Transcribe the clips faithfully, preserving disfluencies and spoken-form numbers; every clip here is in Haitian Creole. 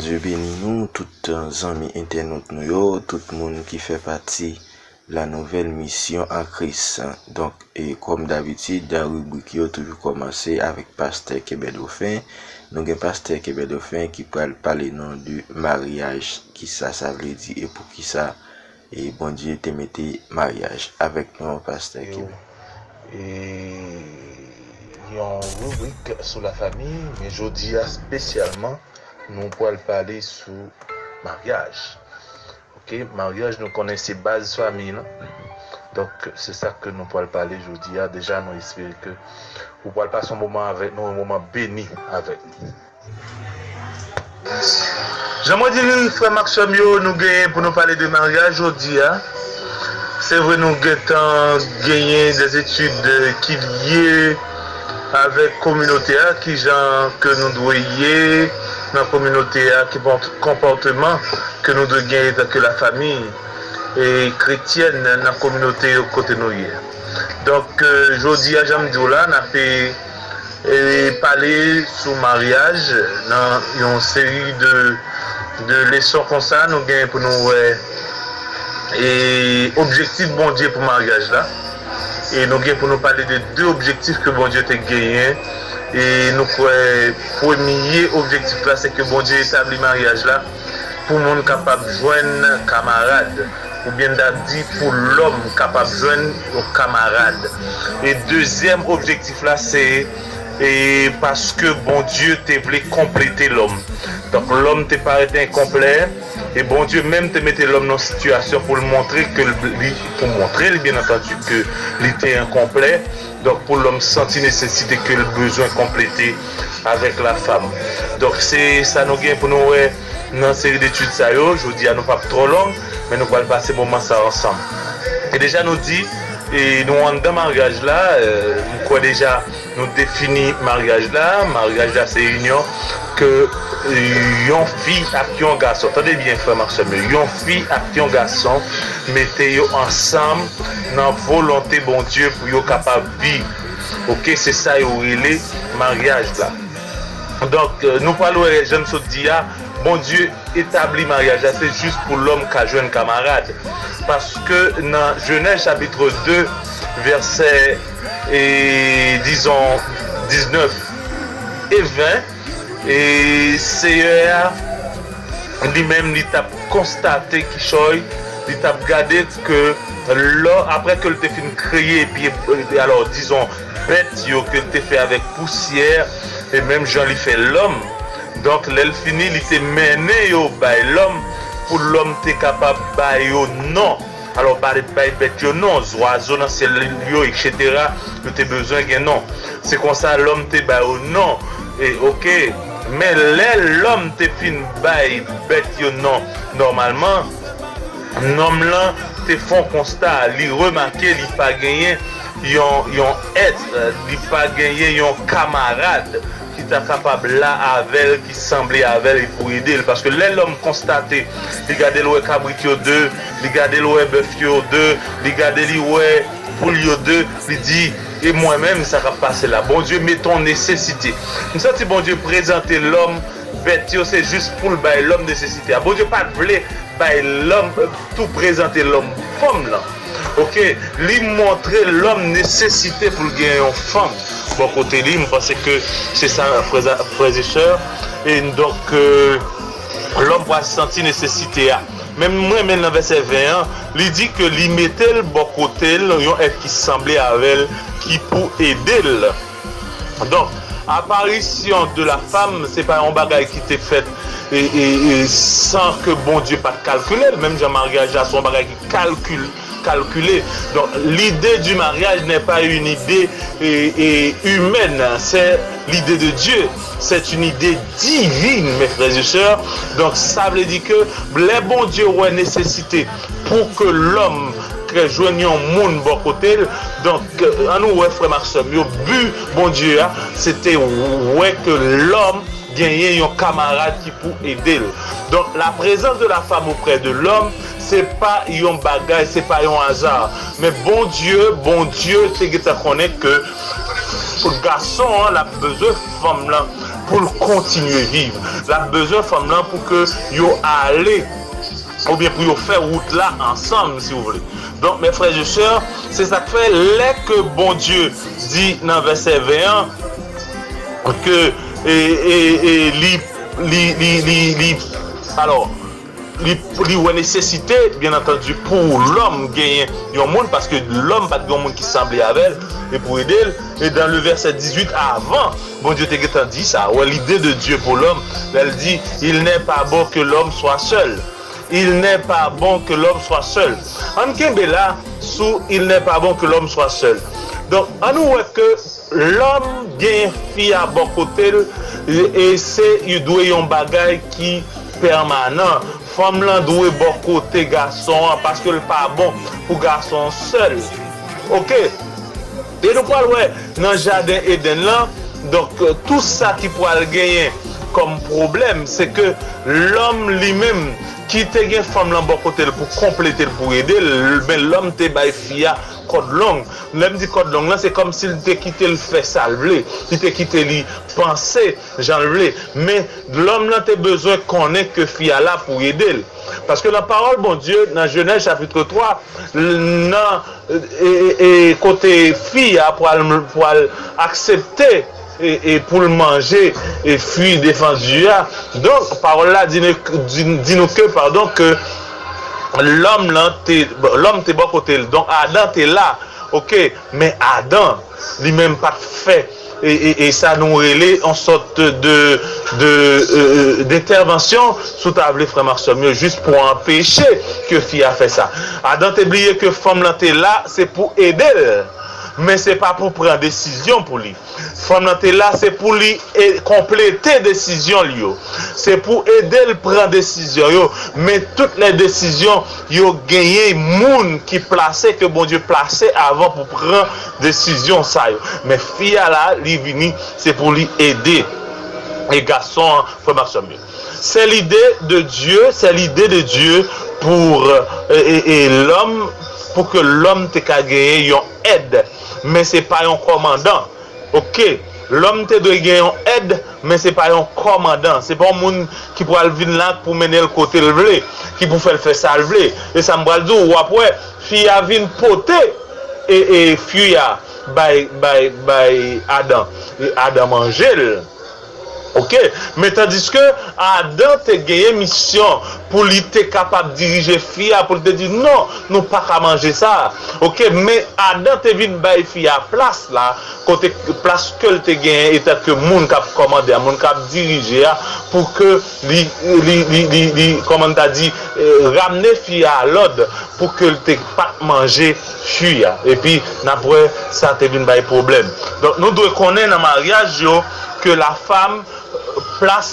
Bondye beni nou, tout zanmi entènot nou yo, tout moun ki fè pati La Nouvelle Mission en Christ. Donk, e kòm dabitid, ribrik yo toujou kòmanse avèk pastè Kebè Dofen. Nou gen pastè Kebè Dofen ki pral pale nou de maryaj, kisa sa vle di e poukisa e Bondye te mete maryaj. Avèk nou, pastè Kebè. E yon ribrik sou lafanmi, men jodi a espesyalman, nou pral pale sou maryaj. Ok, maryaj, nou konnen se baz fanmi lan. Donk, se sa ke nou pral pale jodi a. Deja, nou espere ke ou pral pase yon moman avèk nou, yon moman beni avèk nou. Jan mwen di nou, frè m ak sè m yo, nou genyen pou nou pale de maryaj jodi a. Se vre, nou gentan genyen de etid ki lye avèk kominote a, kijan ke nou dwe ye nan kominote a, ki pòt-, konpòteman ke nou dwe genyen antanke lafanmi e kretyèn nan kominote yo kote nou ye. Donk, e, jodi a, jan m di w la, n ap, e, e, pale sou maryaj nan yon seri de, de leson konsa. Nou gen pou nou wè, e, objektif Bondye pou maryaj la. E nou gen pou nou pale de de objektif ke Bondye te genyen. E nou kwè premye objektif la, se ke Bondye etabli maryaj la pou moun kapab jwenn kamarad, oubyen n ta di pou lòm kapab jwenn yon kamarad. E dezyèm objektif la, se, e, paske Bondye te vle konplete lòm. Donk, lòm te parèt enkonplè, e Bondye menm te mete lòm nan sitiyasyon pou l montre ke l, li, pou montre l, byen antandi, ke li te enkonplè. Donk, pou lòm santi nesesite ke l bezwen konplete avèk lafanm. Donk, se sa nou gen pou nou wè nan seri detid sa yo. Jodi a, nou p ap twò long, men nou pral pase moman sa ansanm. E deja, nou di, e nou anndan maryaj la, e, m kwè deja nou defini maryaj la. Maryaj la, se inyon ke, e, yon fi ak yon gason. Tande byen, frè m ak sè m yo. Yon fi ak yon gason mete yo ansanm nan volonte Bondye pou yo kapab viv. Ok, se sa yo rele maryaj la. Donk, e, nou pral wè, jan m sot di a, Bondye etabli maryaj la, se jis pou lòm ka jwenn kamarad. Paske nan Jenèz chapit de, vèsè, e, dizon, diznèf e ven, e Seyè a, li menm, li t ap konstate kichòy, li t ap gade ke lò, apre ke l te fin kreye, epi, e, alò, dizon, bèt yo ke l te fè avèk pousyè, e menm jan li fè lòm. Donk, lè l fini, li te mennen yo bay lòm, pou lòm te kapab ba yo non. Alò, bay, bay bèt yo non, zwazo nan syèl yo, etsetera, yo te bezwen gen non. Se konsa lòm te ba yo non. E, ok. Men lè lòm te fin bay bèt yo non, nòmalman, nonm lan te fè yon konsta, li remake li pa genyen yon, yon èt, li pa genyen yon kamarad ki ta kapab la avè l, ki sanble avè l e pou ede l. Paske lè lòm konstate, li gade l wè kabrit yo de, li gade l wè bèf yo de, li gade li wè poul yo de, li di, e mwen menm, sa k ap pase la? Bondye mete yon nesesite. M santi Bondye prezante lòm bèt yo, se jis pou l bay lòm nesesite a. Bondye pa t vle bay lòm, tou prezante lòm fanm lan. Ok, li montre lòm nesesite pou l gen yon fanm bò kote li. M panse ke se sa, frè, frè e sè. E donk, e, lòm pral santi nesesite a. Men mwen renmen nan vèsè ven an, li di ke li mete l bò kote l, yon èt ki sanble avè l, ki pou ede l. Donk, aparisyon de la fanm, se pa yon bagay ki te fèt e, e, e, san ke Bondye pa t kalkile l. Menm jan maryaj la, se yon bagay ki kalkil, kalkile. Donc, l'idée du mariage n'est pas une idée, e, e, humaine, c'est l'idée de Dieu. C'est une idée divine, mes frères et sœurs. Donk, sa vle di ke lè Bondye wè nesesite pou ke lòm ka jwenn yon moun bò kote l, donk, an nou wè, frè m ak sè m yo, bi Bondye a, se te wè ke lòm genyen yon kamarad ki pou ede l. Donk, la présence de la femme auprès de l'homme, se pa yon bagay, se pa yon aza. Men Bondye, Bondye te gentan konnen ke gason an, l ap bezwen fanm lan pou l kontinye viv. L ap bezwen fanm lan pou ke yo ale, oubyen pou yo fè wout la ansanm, si w vle. Donk, mes frères et sœurs, se sa k fè, lè ke Bondye di nan vèsè ven an, ke, e, e, e, li, li, li, li, li, alò, li, li wè nesesite, byen antandi, pou lòm genyen yon moun, paske lòm pa t gen yon moun ki sanble avè l, e pou ede l. E dan le vèsè dizuit, avan, Bondye te gentan di sa, wè lide de Dye pou lòm, lè l di, il n'est pas bon que l'homme soit seul. Il n'est pas bon que l'homme soit seul. Ann kenbe la sou il n'est pas bon que l'homme soit seul. Donk, ann nou wè ke lòm gen fi a bò kote l, e, e se, li dwe yon bagay ki pèmanan. Fanm lan dwe bò kote gason an, paske l pa bon pou gason an sèl. Oke? E nou pral wè nan jaden Edenn lan, donk, tou sa ki pral genyen kòm pwoblèm, se ke lòm li menm ki te gen fanm lan bò kote l pou konplete l, pou ede l, men lòm te bay fi a kòd long. Lè m di kòd long lan, se kòmsi l te kite l fè sa l vle, li te kite li panse jan l vle. Men lòm lan te bezwen konnen ke fi a la pou ede l. Paske nan pawòl Bondye, nan Jenèz chapit twa, nan, e, e, e, kote fi a pral, pral aksepte, e, e, pou l manje, e, fwi defandi a. Donk, pawòl la di, di, di nou ke, padon, ke lòm lan te, lòm te bò kote l. Donk, Adan te la, oke, men Adan, li menm pa t fè, e, e, e sa nou rele yon sòt de, de, e, e, dentèvansyon, si w ta vle, frè m ak sè m yo, jis pou anpeche ke fi a fè sa. Adan te bliye ke fanm lan te la, se pou ede l, men se pa pou pran desizyon pou li. Fanm lan te la, se pou li e, konplete desizyon l yo. Se pou ede l pran desizyon yo. Men tout lè desizyon yo genyen moun ki plase, ke Bondye plase avan pou pran desizyon sa yo. Men fi a la, li vini, se pou li ede. E gason an, frè m ak sè m yo. C'est l'idée de Dieu, c'est l'idée de Dieu pour, e, e, e lòm, pou ke lòm te ka genyen yon èd. Men se pa yon kòmandan. Oke, lòm te dwe gen yon èd, men se pa yon kòmandan. Se pa yon moun ki pral vin la pou mennen l kote l vle, ki pou fè l fè sa l vle. E sa m pral di w, w ap wè, fi a vin pote, e, e, fwi a bay, bay, bay Adan. E Adan manje l. Oke? Men tandiske Adan te genyen misyon pou li te kapab dirije fi a, pou l te di, "Non, nou pa ka manje sa." Oke? Men Adan te vin bay fi a plas la, kote plas ke l te genyen etanke moun k ap kòmande a, moun k ap dirije a, pou ke li, li, li, li, li, kòman n ta di, e, ramne fi a a lòd, pou ke l te pa t manje fwi a. Epi, n ap wè sa te vin bay pwoblèm. Donk, nou dwe konnen nan maryaj yo ke la femme, plas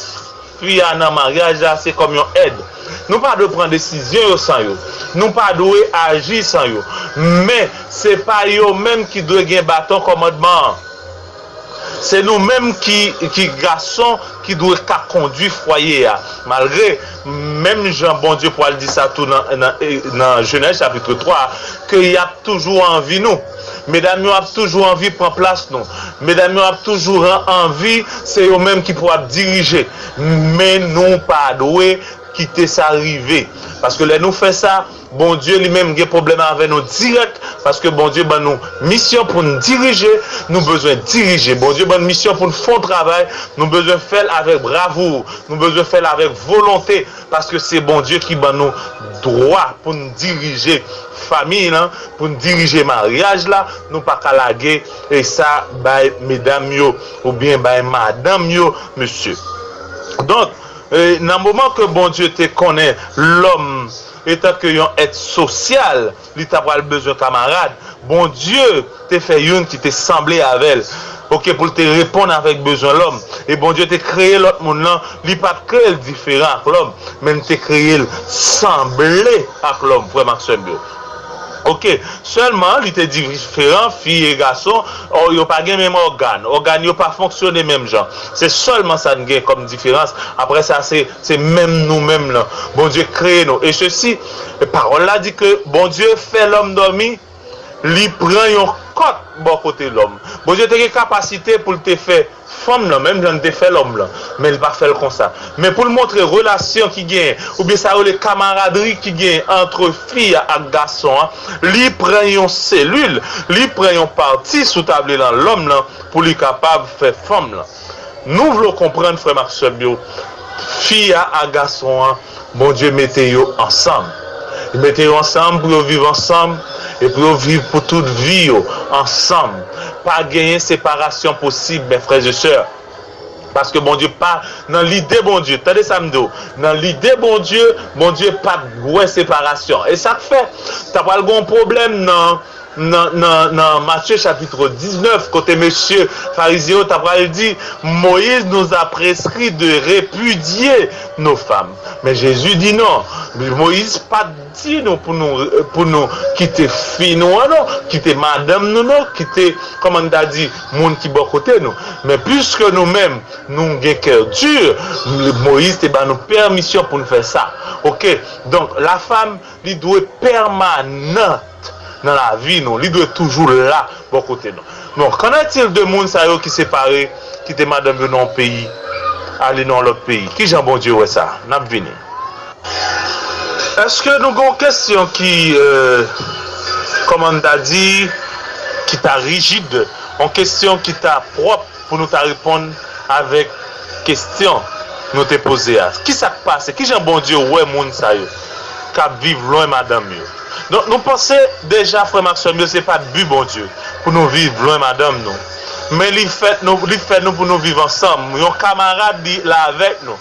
fi a nan maryaj la, se kòm yon èd. Nou pa dwe pran desizyon yo san yo. Nou pa dwe aji san yo. Men, se pa yo menm ki dwe gen baton kòmandman an. Se nou menm ki, ki gason ki dwe ka kondui fwaye a. Malgre, menm jan Bondye pral di sa tou nan, nan, nan Jenèz chapit twa, ke y ap toujou anvi nou. Medam yo ap toujou anvi pran plas nou. Medam yo ap toujou an-, anvi, se yo menm ki pou ap dirije. Men nou pa dwe kite sa rive. Paske lè nou fè sa, Bondye li menm gen pwoblèm avè nou dirèk, paske Bondye ban nou misyon pou n dirije, nou bezwen dirije. Bondye ban n misyon pou n fè yon travay, nou bezwen fè l avèk bravou, nou bezwen fè l avèk volonte, paske se Bondye ki ban nou dwa pou n dirije fanmi lan, pou n dirije maryaj la, nou pa ka lage, e sa bay medam yo, oubyen bay madanm yo, mesye. Donk, e, nan moman ke Bondye te konnen lòm etanke yon èt sosyal, li ta pral bezwen kamarad. Bondye te fè youn ki te sanble avè l, oke, pou l te reponn avèk bezwen lòm. E Bondye te kreye lòt moun lan, li pa t kreye l diferan ak lòm, men l te kreye l sanble ak lòm, frè m ak sè m yo. Oke, sèlman li te diferan, fi e gason, o, yo pa gen menm ògàn. Ògàn yo pa fonksyone menm jan. Se sèlman sa n gen kòm diferans. Apre sa, se, se menm nou menm lan. Bondye kreye nou. E sesi, pawòl la di ke Bondye fè lòm dòmi, li pran yon kòt, bò kote lòm. Bondye te gen kapasite pou l te fè fanm lan, menm jan l te fè lòm lan. Men li pa fè l konsa. Men pou l montre relasyon ki genyen, oubyen sa yo rele kamaradri ki genyen ant fi a ak gason an, li pran yon selil, li pran yon pati, si w ta vle, nan lòm lan, pou li kapab fè fanm lan. Nou vle w konprann, frè m ak sè m yo, fi a ak gason an, Bondye mete yo ansanm. Li mete yo ansanm pou yo viv ansanm e pou yo viv pou tout vi yo ansanm. Pa genyen separasyon posib, mes frères et sœurs. Paske Bondye pa, nan lide Bondye, tande sa m di w, nan lide Bondye, Bondye pa t wè separasyon. E sa k fè, ta pral gen yon pwoblèm nan, nan, nan, nan Matye chapit diznèf, kote mesye farizyen yo ta pral di, Moïse nous a prescrit de répudier nos femmes. Men Jezi di non. Moyiz pa t di nou pou nou, pou nou kite fi nou an non, kite madanm nou non, kite, kòman n ta di, moun ki bò kote nou. Men piske nou menm, nou gen kè di, Moyiz te ba nou pèmisyon pou n fè sa. Oke? Donk, la femme, li dwe pèmanan nan lavi nou. Li dwe toujou la bò kote nou. Donk, qu'en est-il de moun sa yo ki separe, kite madanm yo nan yon peyi, ale nan yon lòt peyi? Kijan Bondye wè sa? N ap vini. Èske nou gen yon kesyon ki, euh, kòman n ta di, ki ta rijid, yon kesyon ki ta pwòp pou nou ta reponn avèk kesyon nou te poze a? Kisa k pase? Kijan Bondye wè moun sa yo k ap viv lwen madanm yo? Donk, nou panse deja, frè m ak sè m yo, se pa t bi Bondye pou nou viv lwen madanm nou. Men li fè nou, li fè nou pou nou viv ansanm. Yon kamarad, li la avèk nou.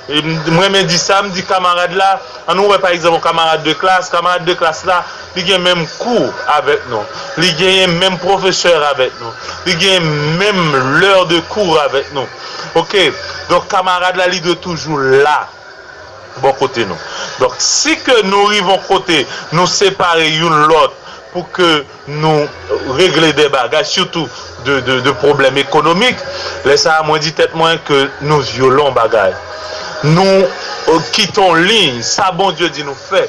E m, m renmen di sa, m di kamarad la, ann nou wè pa egzanp yon kamarad de klas, kamarad de klas la, li gen menm kou avèk nou. Li genyen menm pwofesè avèk nou. Li genyen menm lè de kou avèk nou. Oke? Donk, kamarad la, li dwe toujou la bò kote nou. Donk, si ke nou rive yon kote, nou separe youn lòt pou ke nou regle de bagay, sitou de, de, de pwoblèm ekonomik, lè sa a, mwen di tèt mwen ke nou vyole yon bagay. Nou, euh, kite yon liy, sa Bondye di nou fè,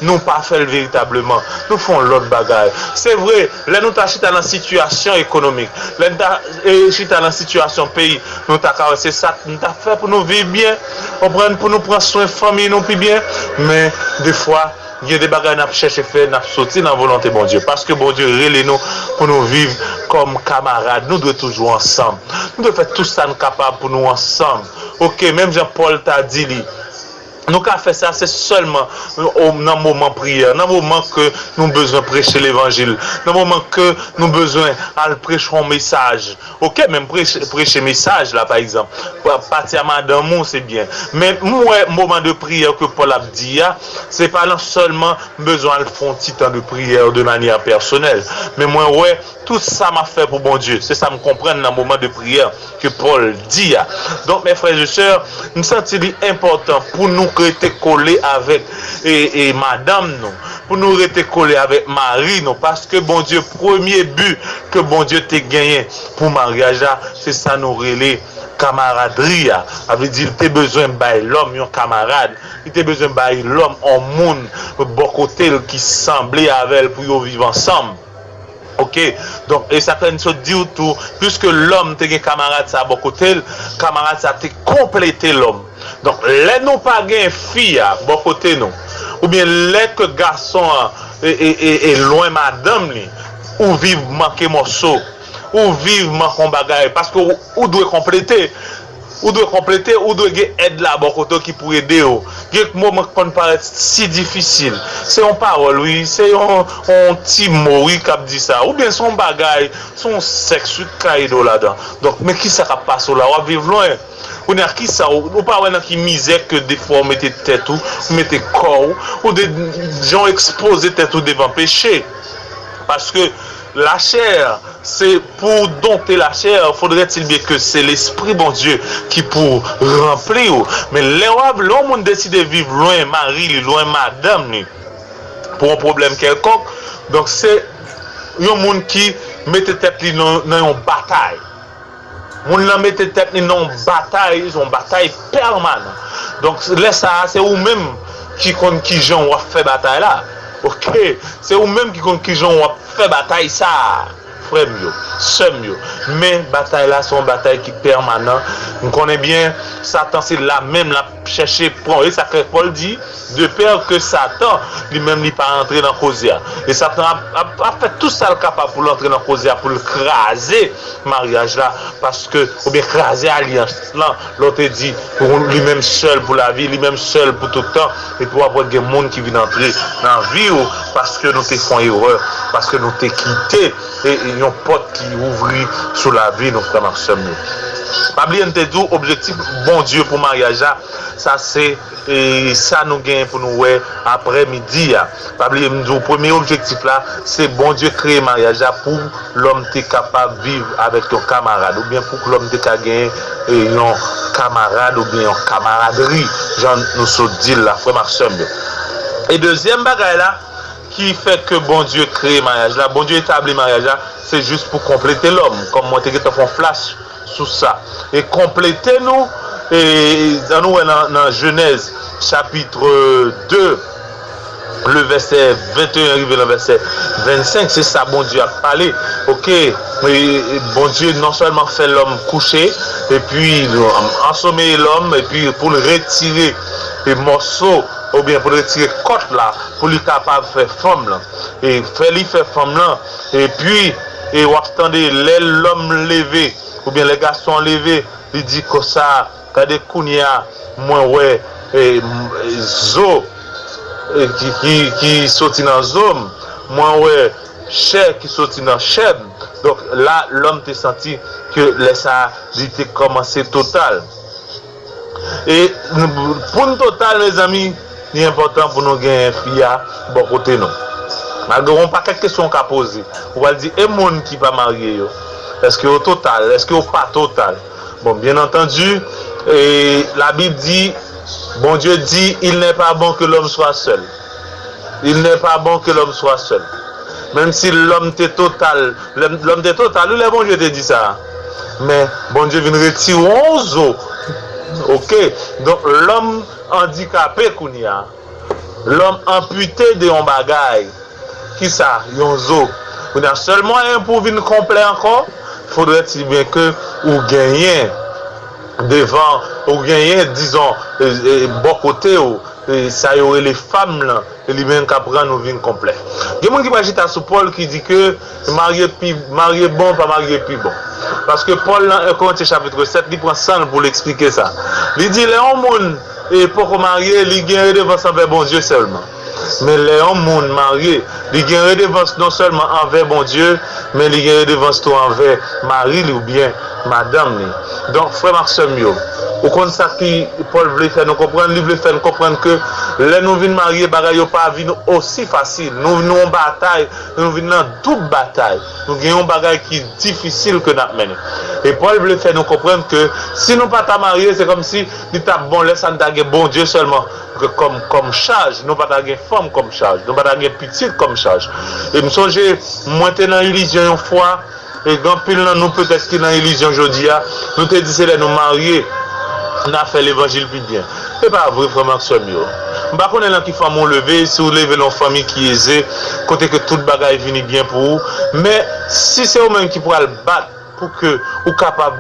nou pa fè l veritableman. Nou fè yon lòt bagay. Se vre, lè nou ta chita nan sitiyasyon ekonomik, lè nou ta, e, chita nan sitiyasyon peyi, nou ta ka wè se sa nou ta fè pou nou viv byen, konprann, pou nou pran swen fanmi nou pi byen, men defwa, gen de bagay n ap chèche fè, n ap soti nan volonte Bondye. Paske Bondye rele nou pou nou viv kòm kamarad. Nou dwe toujou ansanm. Nou dwe fè tout sa n kapab pou nou ansanm. Oke, menm jan Pòl ta di li, nou ka fè sa, se sèlman, o, nan moman priyè, nan moman ke nou bezwen preche levanjil, nan moman ke nou bezwen al preche yon mesaj. Oke, menm preche, preche mesaj la, pa egzanp. Pa, pati a madanm ou, se byen. Men m wè moman de priyè ke Pòl ap di a, se pa nan sèlman m bezwen al fè yon ti tan de priyè de manyè pèsonèl. Men mwen wè tout sa m ap fè pou Bondye. Se sa m konprann nan moman de priyè ke Pòl di a. Donk, mes frères et sœurs, m santi li enpòtan pou nou rete kole avèk, e, e madanm nou, pou nou rete kole avèk mari nou, paske Bondye, premye bi ke Bondye te genyen pou maryaj la, se sa nou rele kamaradri a. Sa vle di, li te bezwen bay lòm yon kamarad, li te bezwen bay lòm yon moun bò kote l ki sanble avè l pou yo viv ansanm. Oke? Donk, e sa k fè n sot di w tou, piske lòm te gen kamarad sa bò kote l, kamarad sa te konplete lòm. Donk, lè nou pa gen fi a bò kote nou, oubyen lè ke gason an e, e, e, e lwen madanm li, ou viv manke mòso, ou viv manke yon bagay, paske ou, ou dwe konplete. Ou dwe konplete, ou dwe gen èd la bò kote w ki pou ede w. Gen moman k konn parèt si difisil. Se yon pawòl, wi, se yon, yon ti mo, wi, k ap di sa. Oubyen se yon bagay, se yon sèks, wi, k ka ede w ladan. Donk, men kisa k ap pase w la? W ap viv lwen. Kounye a, kisa w, ou pa wè nan ki mizè ke defwa w mete tèt ou, ou mete kò w, ou de, jan w ekspoze tèt ou devan peche? Paske lachè, se pou w donte lachè, fodrètil byen ke se Lespri Bondye ki pou ranpli w. Men lè w ap, lè yon moun deside viv lwen mari li, lwen madanm li, pou yon pwoblèm kèlkonk, donk se yon moun ki mete tèt li nan, nan yon batay. Moun nan mete tèt li nan yon batay, yon batay pèmanan. Donk, lè sa a, se ou menm ki konn kijan w ap fè batay la. Oke? Se ou menm ki konn kijan w ap fè batay sa a. Frè m yo, sè m yo, men batay la se yon batay ki pèmanan. M konnen byen, Satan se la menm l ap chèche pran. E sa k fè Pòl di, de pè ke Satan, li menm, li pa rantre nan koze a. E Satan ap, ap, ap fè tout sa l kapab pou l antre nan koze a, pou l kraze maryaj la, paske, oubyen kraze alyans lan, lè w te di, pou li menm sèl pou lavi, li menm sèl pou tout tan, epi w ap wè gen moun ki vin antre nan vi w, paske nou te fè yon erè, paske nou te kite e, e yon pòt ki ouvri sou lavi nou, frè m ak sè m yo. Pa bliye, m te di w, objektif Bondye pou maryaj la, sa se, e, sa nou genyen pou nou wè aprè midi a. Pa bliye, m di w, premye objektif la, se Bondye kreye maryaj la pou lòm te kapab viv avèk yon kamarad, oubyen pou lòm te ka genyen, e, yon kamarad oubyen yon kamaradri, jan nou sot di l la, frè m ak sè m yo. E dezyèm bagay la, ki fè ke Bondye kreye maryaj la, Bondye etabli maryaj la, se jis pou konplete lòm, kòm mwen te gentan fè yon flash sou sa. E konplete nou, e, an nou wè nan, nan Jenèz, chapit de, le vèsè venteyen rive nan vèsè vennsenk, se sa Bondye ap pale. Oke, e, e, Bondye non sèlman fè lòm kouche, epi, ansomeye lòm, epi pou l retire, e, mòso, oubyen pou l retire kòt la, pou li kapab fè fanm lan. E fè li fè fanm lan, epi, e w ap tande lè lòm leve, oubyen lè gason an leve, li di konsa, gade kounye a, mwen wè, e, m-, e, zo, e, ki, ki, ki soti nan zo m, mwen wè chè ki soti nan chè m. Donk, la, lòm te santi ke lè sa a, li te kòmanse total. E pou n total, mezanmi, li enpòtan pou nou genyen fi a bò kote nou. Malgre yon pakèt kesyon w ka poze, ou pral di, e moun ki pa marye yo? Èske yo total? Èske yo pa total? Bon, byen antandi, e, Labib di, Bondye di, il n'est pas bon que l'homme soit seul. Il n'est pas bon que l'homme soit seul. Menm si lòm te total, lè, lòm te total, wi, lè Bondye te di sa. Men, Bondye vin retire yon zo. Oke? Donk, lòm andikape kounye a. Lòm anpite de yon bagay. Kisa? Yon zo. Kounye a, sèl mwayen pou w vin konplè ankò, fodre ti byen ke ou genyen devan, ou genyen, dizon, e, e, bò kote w, e, sa yo rele fanm lan, e li menm k ap rann ou vin konplè. Gen moun ki pral chita sou Pòl ki di ke marye pi, marye bon, pa marye pi bon. Paske Pòl nan en Korentyen chapit sèt, li pran san l pou l eksplike sa. Li di, lè yon moun, e, poko marye, li gen redevans anvè Bondye sèlman. Men lè yon moun marye, li gen redevans non sèlman anvè Bondye, men li gen redevans tou anvè mari li oubyen madanm li. Donk, frè m ak sè m yo, ou konn sa ki Pòl vle fè nou konprann? Li vle fè n konprann ke lè nou vin marye, bagay yo pa vin osi fasil. Nou, nou yon batay, nou vin nan doub batay. Nou gen yon bagay ki difisil ke n ap mennen. E Pòl vle fè nou konprann ke si nou pa ta marye, se kòmsi li t ap bon lè sa n ta gen Bondye sèlman kòm, kòm chaj, nou pa ta gen fanm kòm chaj, nou pa ta gen pitit kòm chaj. E m sonje, mwen te nan ilizyon yon fwa, e gen anpil nan nou petèt ki nan ilizyon jodi a, nou te di se lè nou marye, n a fè levanjil pi byen. Se pa vre, frè m ak sè m yo. M pa konnen nan ki fanmi w leve, si w leve nan yon fanmi ki eze, kote ke tout bagay vini byen pou ou, men si se ou menm ki pral bat, pou ke ou kapab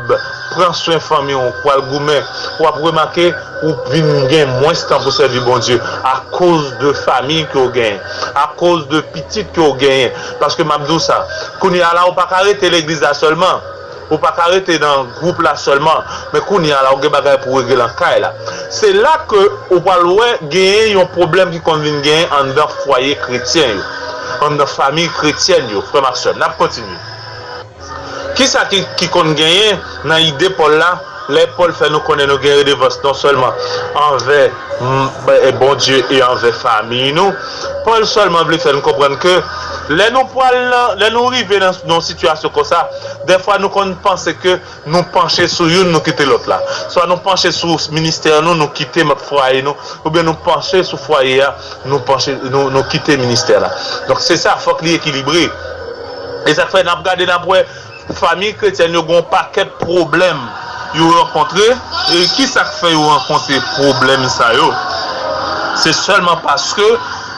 pran swen fanmi w, ou pral goumen, w ap remake ou vin gen mwens tan pou sèvi Bondye akoz de fanmi ke w genyen, akoz de pitit ke w genyen. Paske m ap di w sa, kounye a la, ou pa ka rete legliz la sèlman, ou pa ka rete nan gwoup la sèlman, men kounye a la, ou gen bagay pou w regle nan kay la. Se la ke ou pral wè genyen yon pwoblèm ki konn vin genyen anndan fwaye kretyen yo, anndan fanmi kretyèn yo, frè m ak sè m. N ap kontinye. Kisa ki, ki konn genyen nan ide Pòl la, lè Pòl fè nou konnen nou gen redevans non sèlman anvè, mm, e, Bondye e anvè fanmi nou? Pòl sèlman vle fè nou konprann ke lè nou pral nan, lè nou rive nan, nan yon sitiyasyon konsa, dèfwa nou konn panse ke nou panche sou youn, nou kite lòt la. Swa nou panche sou ministè nou, nou kite fwaye nou, oubyen nou panche sou fwaye a, nou panche, nou, nou kite ministè la. Donk, se sa, fòk li ekilibre. E sa k fè n ap gade, n ap wè, fanmi kretyèn yo gen yon pakèt pwoblèm yo rankontre. E kisa k fè yo rankontre pwoblèm sa yo? Se sèlman paske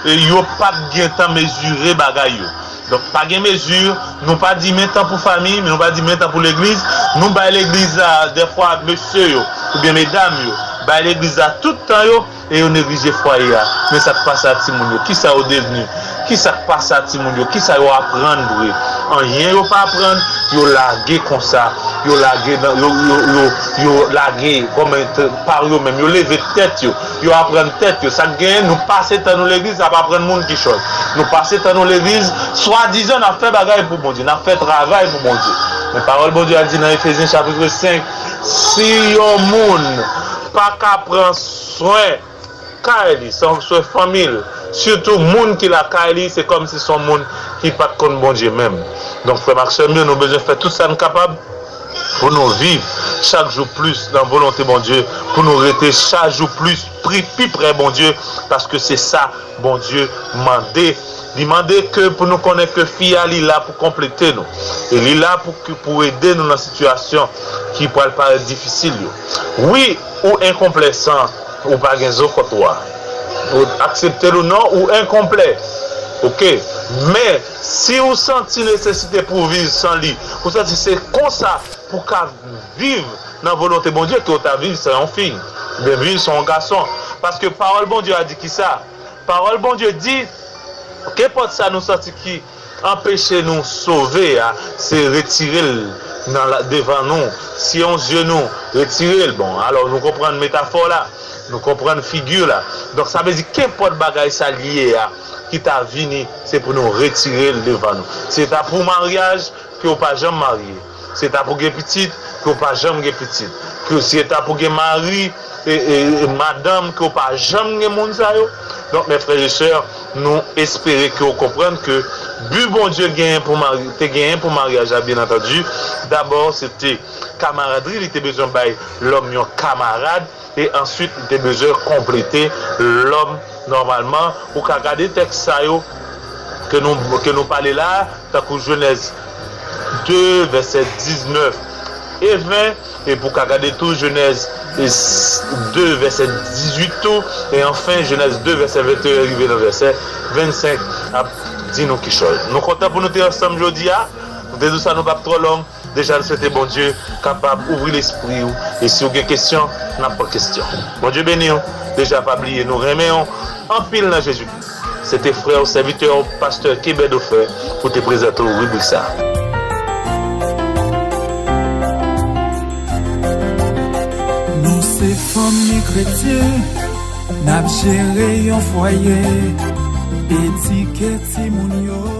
e yo p ap gentan mezire bagay yo. Donk, pa gen mezi, nou pa di men tan pou fanmi, men nou pa di men tan pou legliz. Nou bay legliz la, dèfwa, mesye yo, oubyen medam yo, bay legliz la tout tan yo, e yo neglije fwaye a. Men sa k pase a timoun yo? Kisa yo devni? Kisa k pase a timoun yo? Kisa yo aprann vre? Anyen yo pa aprann, yo lage konsa. Yo lage nan, yo, yo, yo, yo lage kòm pa yo menm. Yo leve tèt yo. Yo aprann tèt yo. Sa k genyen, nou pase tan nou legliz, n ap aprann moun kichòy. Nou pase tan nou legliz, swadizan n ap fè bagay pou Bondye, n ap fè travay pou Bondye. Men pawòl Bondye a di nan Efezyen chapit senk, si yon moun pa ka pran swen kay li, swen fanmi l, sitou moun ki lakay li, se kòmsi se yon moun ki pa t konn Bondye menm. Donk, frè m ak sè m yo, nou bezwen fè tout sa n kapab pou nou viv chak jou plis nan volonte Bondye, pou nou rete chak jou plis pri, pi pre Bondye, paske se sa Bondye mande. Li mande ke pou nou konnen ke fi a li la pou konplete nou. E li la pou, pou ede nou nan sitiyasyon ki pral parèt difisil yo. Wi, ou enkonplè san ou pa gen zo kont ou a. Ou aksepte l ou non, ou enkonplè. Oke. Men, si ou santi nesesite pou viv san li, ou santi se konsa pou ka viv nan volonte Bondye ke w ta viv san yon fi, oubyen viv san yon gason. Paske pawòl Bondye a di kisa? Pawòl Bondye di, kenpòt sa nou santi ki anpeche nou sove a, se retire l nan la, devan nou. Si yon zye nou, retire l. Bon, alò nou konprann metafò la, nou konprann figi la. Donk, sa vle di, kenpòt bagay sa l ye a, ki ta vini, se pou nou retire l devan nou. Se ta pou maryaj, ke w pa janm marye. Se ta pou gen pitit, ke w pa janm gen pitit. Ke se ta pou gen mari, e, e, e madanm, ke w pa janm gen moun sa yo. Donk, mes frères et sœurs, nou espere ke w konprann ke bi Bondye genyen pou mari, te genyen pou maryaj la, byen antandi, dabò, se te kamaradri, li te bezwen bay lòm yon kamarad, e answit, li te bezwen konplete lòm nòmalman. Ou ka gade tèks sa yo ke nou, ke nou pale la, tankou Jenèz de, vèsè diznèf e ven, epi ou ka gade tou Jenèz de, vèsè dizuit tou, e anfen, Jenèz de, vèsè venteyen rive nan vèsè vennsenk, ap di nou kichòy. Nou kontan pou nou te ansanm jodi a. Nou te di w sa, nou p ap twò long. Deja, n swete Bondye kapab ouvri lespri w. E si w gen kesyon, n ap pran kesyon. Bondye beni w. Deja, pa bliye, nou renmen w anpil nan Jezikri. Se te frè w, sèvitè w, pastè Kebè Dofè, pou te prezante w ribrik sa a. Nou se fanmi kretyen, n ap jere yon fwaye, edike timoun yo.